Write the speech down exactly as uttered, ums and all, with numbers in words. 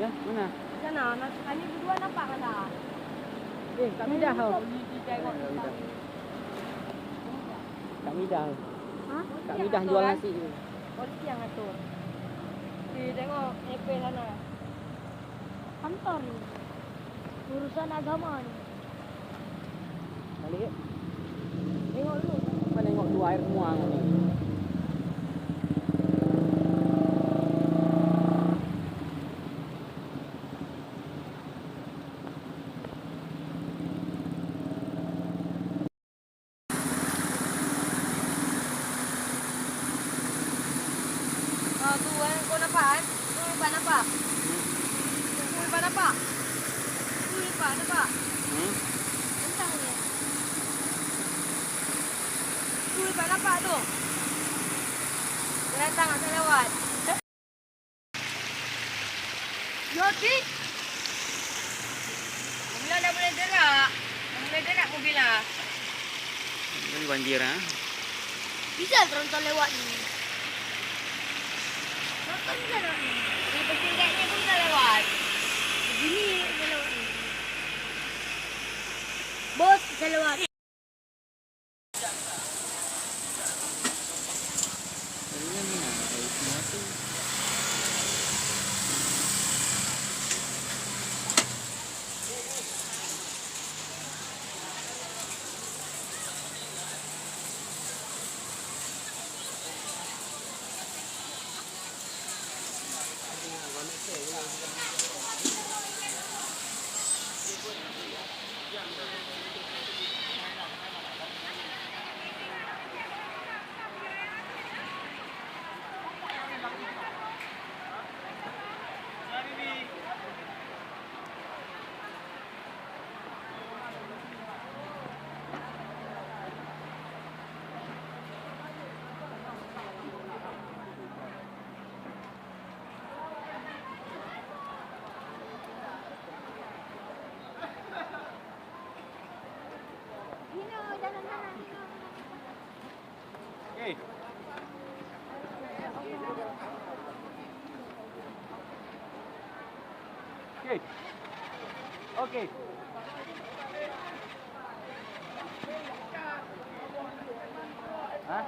Mana? Sana, nasi kami berdua nampak kan tak? Eh, Kak Midah, oh. Di, di, di, tengok. Kak Midah. Hah? Kak Midah jual nasi tu. Polisi yang atur. Di, tengok, F B sana. Kantor ni. Urusan agama ni. Balik. Tengok dulu. Bukan tengok dua air semua ni. Ah, tu, eh, kau nampak, eh? Tu nampak, nampak. Tu nampak, nampak. Tu nampak, nampak. Hmm? Entah ni. Tu nampak, nampak tu. Binatang nak lewat. Yo, Dik. Mobil dah mulai gerak. Dah mulai gerak mobil lah. Ini banjir, ha? Bisa tronton lewat ni. Tronton bisa lewat ni. Di pesingkatnya pun bisa lewat. Begini bisa lewat ni. Bos bisa lewat. Okey. Okey. Okey. Ha?